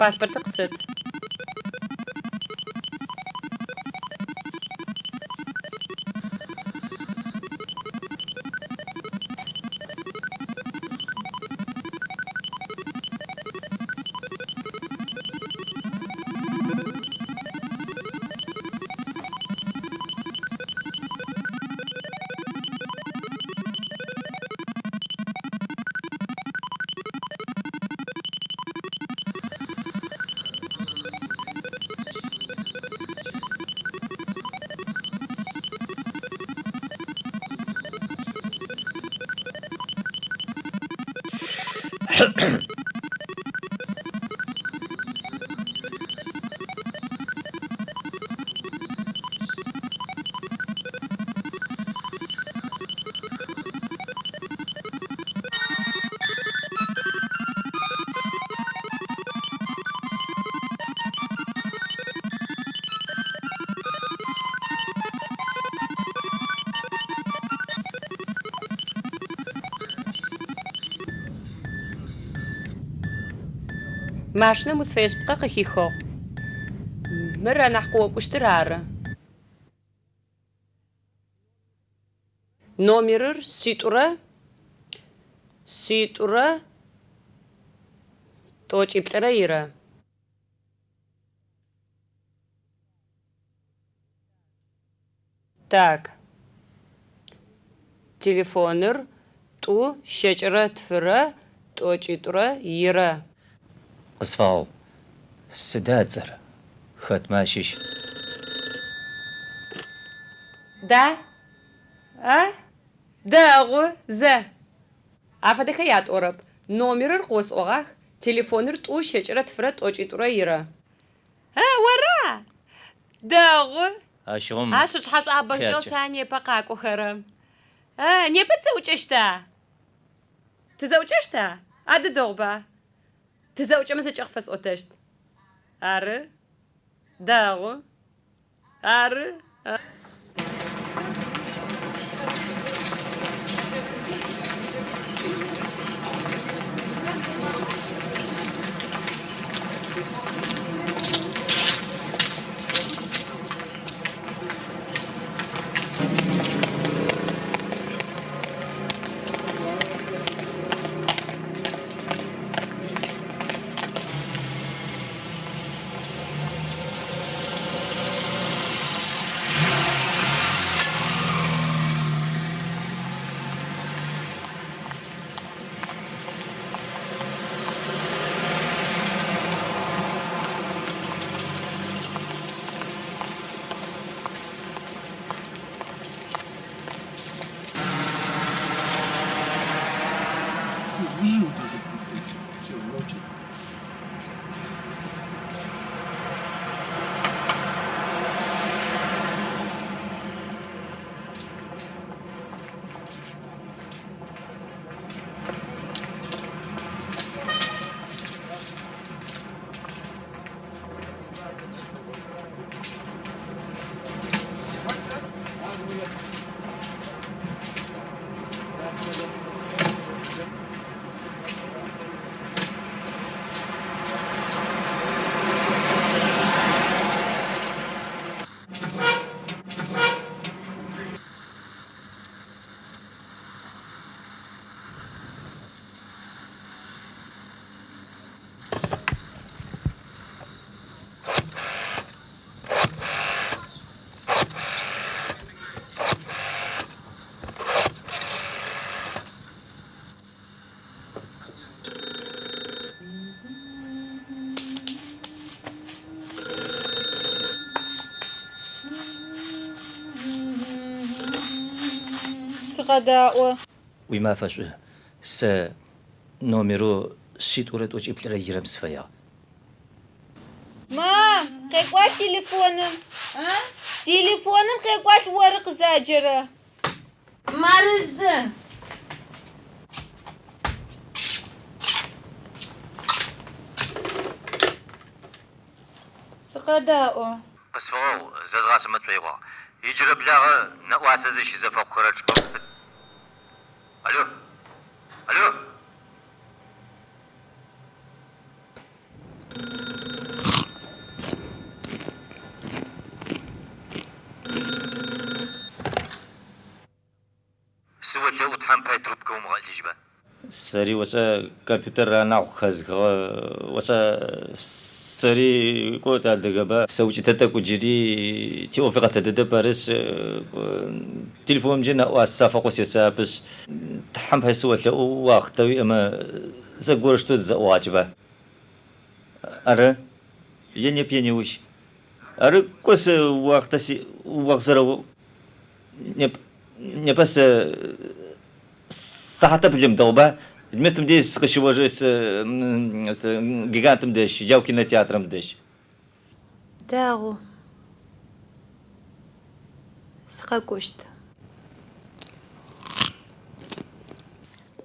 Паспортыр къысэт. Машинэм узфэе шъыпкъэ къыхихыгъ. Мыр анахь къыокӏущтыр ары. Номерыр шъитӏурэ шъитӏурэ тӏокӏиплӏырэ ирэ. Так. Телефоныр тӏу щэкӏырэ тфырэ тӏокӏитӏурэ ирэ. Къысфэгъэгъу. Сыда ыцӏэр? Хэтмэ ащыщ? Да? А? Дэгъу, зэ. Афэдэхэр ятӏорэп. Номерыр къыосӏогъах, телефоныр тӏу щэкӏырэ тфырэ тӏокӏитӏурэ ирэ. А, ора? Дэгъу. Ащыгъум, Ащ ушъхьашӏуабэкӏэ хъяркӏэ. шъа непэ къакӏохэрэм. А, непэ тызэӏукӏэщта? Тызэӏукӏэщта? Адэ дэгъуба. Тызэӏукӏэмэ зэкӏэ къыфэсӏотэщт. Ары. Дэгъу. Ары. Сыкъэдаӏо. Уимафэ шӏу. Сэ номерэу шъитӏурэ тӏокӏиплӏырэ ирэм сыфэягъ. Ма, къекӏуалӏ телефоным. Телефоным къекӏуалӏ оры къызаджэрэ. Мары зэ. Сыкъэдаӏо. Къысфэгъэгъу, зэзгъашӏэмэ тшӏоигъуагъ. Иджырэблагъэ нэӏуасэ зыщызэфэхъухэрэ чӏыпӏэм пыт. Алло! Алло! Сыкъыумыгъэлыжьба. Сэри ошӏэ компьютер анахь къыхэзыхыгъэ ошӏэ сэри кӏо тыадыгэба сэукӏытэ тӏэкӏу джыри тиӏофи къэтэ дэдэп арышъ кӏо телефонымкӏэ нэӏуасэ сафэхъоу сесапышъ Тхьэм пае сыолъэӏу уахътэ уиӏэмэ зэгорэущтэу тызэӏугъакӏэба. Ары е неп е неущ. Ары кӏо сэ уахътэ сиӏ уахъ зэрэуӏу неп непэ сэ Сыхьатэ блым дэгъуба? Местым деж сыкъыщыожэ сэ Гигантым дэжь, джау кинотеатрэм дэжь. Дэгъу. Сыкъэкӏощт.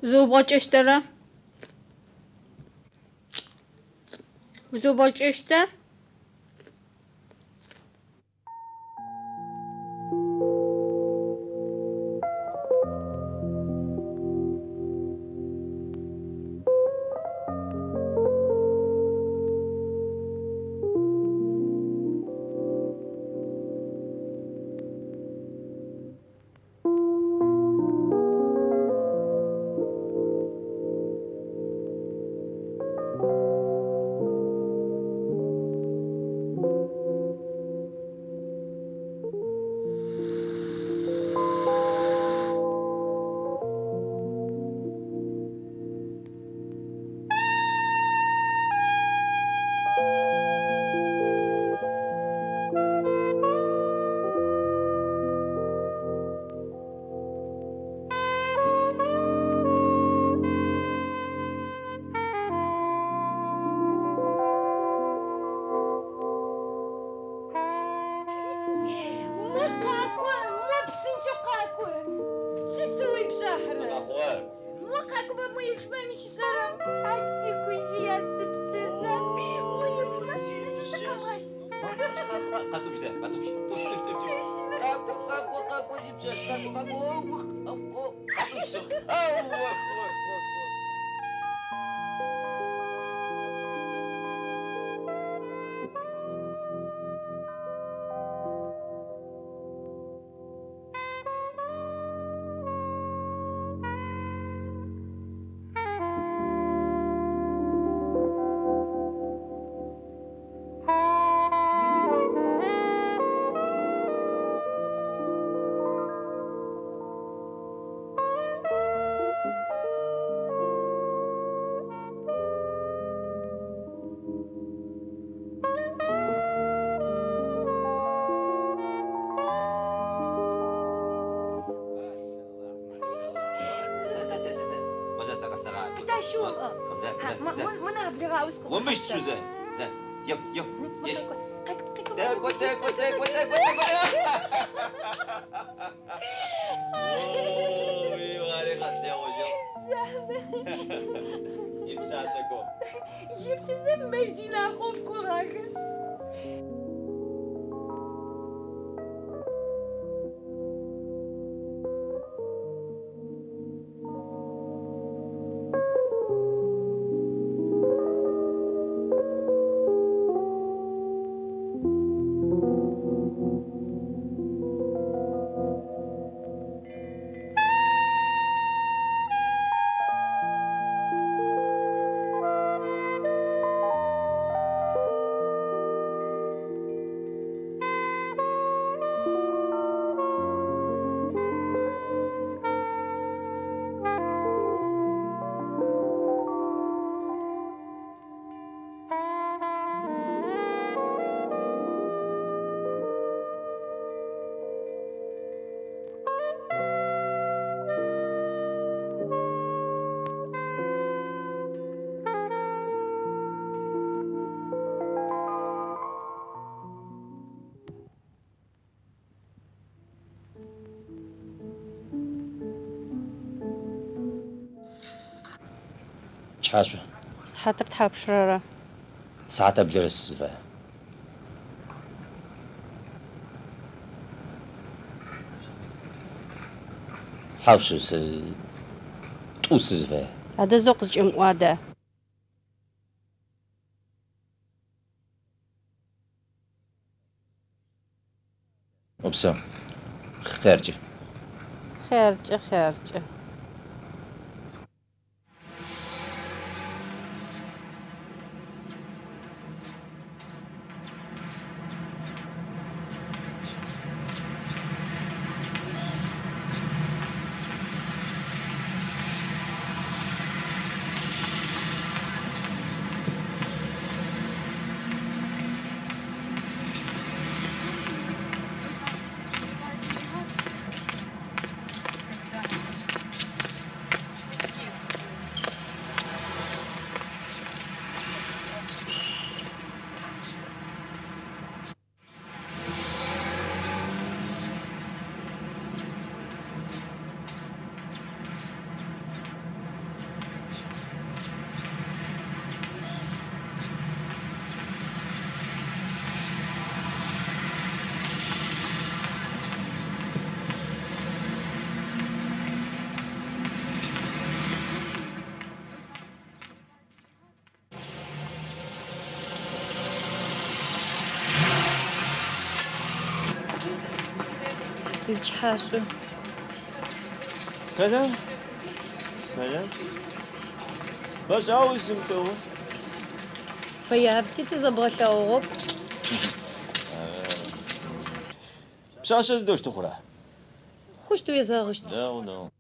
Зыубгъэкӏэщтэрэ? Зыубгъэкӏэщтэ? Мо къакӏо, мо псынкӏэу къакӏо. Сыд сэ уипшӏахьырэ? Мо къакӏоба, мо еплъыба мыщ ышӏэрэм. А цӏыкӏужъыя сыпсэ закъу. Мо еплъыба, сыкъэмыгъащт. Къэтӏупщ зэ, къэтӏупщ. Тӏупщ, тӏупщ, тӏупщ. Къакӏо, къакӏо, къакӏо, сипшъашъ, къакӏо, къакӏо, къэтӏупщ. Ау, ох, ох, ох, ох. Кӏашъо. Сыхьатыр тхьапшрэ? Сыхьат блырэ сызыфае. Хьау шъыу, сэ тӏу сызыфае. Адэ зо къызкӏэмыӏуадэ. Опсэу. Хъеркӏэ. Хъеркӏэ, хъеркӏэ. Уипчыхьашӏу. Сэлам. Сэлам. Бэшӏагъэу узымылъэгъугъэр. Фэябти тызэбгъэлъэгъугъэп. Пшъашъэ сыдэущтэу хъура? Хъущт уезэгъыщт. Дэгъу, дэгъу.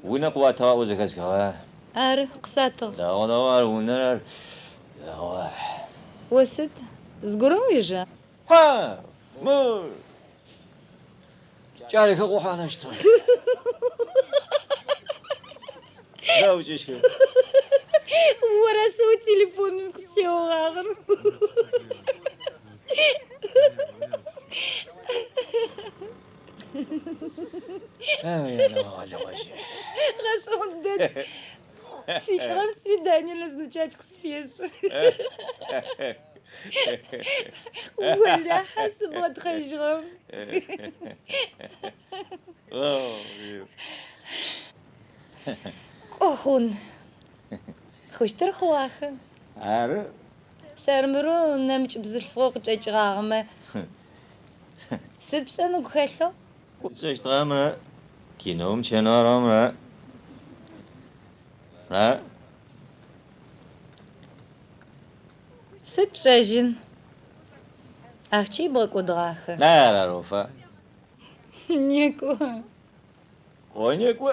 Унэ къыуатыгъ аӏоу зэхэсхыгъэ. Ары, къысатыгъ. Дэгъу, дэгъу ар, унэр ар. Дэгъу ар. О сыд? Зыгорэм уежа? Хьа! Мы кӏалэхэр къохьанэщтыгъ. Дэгъу кӏэщхы. Ора сэ телефоным къысеогъагъэр. Гъэшӏэгъон дэд. Силӏыгъэм свидание назначать къысфешӏы. Олахьэ сыбгъэтхъэжьыгъэм. Кӏо хъун. Хъущтыр хъугъахэ. Ары. Сэрмырэу нэмыкӏ бзылъфыгъэу къычӏэкӏыгъагъэмэ. Сыд пшӏэн угу хэлъэу? Пшӏэщтыгъэмрэ киноум чэнарэмрэ. А? Сыд пшӏэжьын? Ахъчи бгъэкӏодыгъахэ. Ар арофа. Некӏо. Кӏо, некӏо.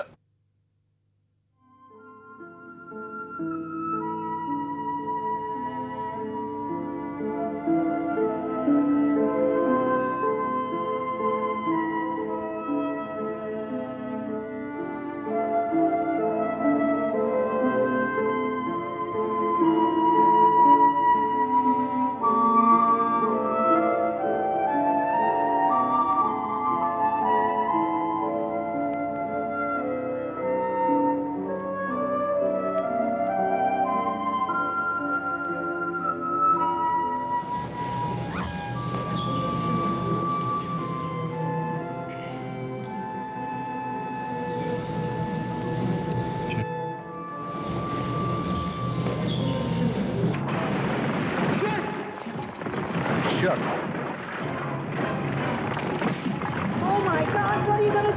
Черт!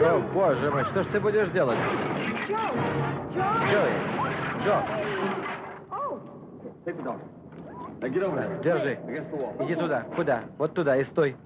О, боже мой, что ж ты будешь делать? Джои! Джо! Держи. Иди туда. Куда? Вот туда и стой.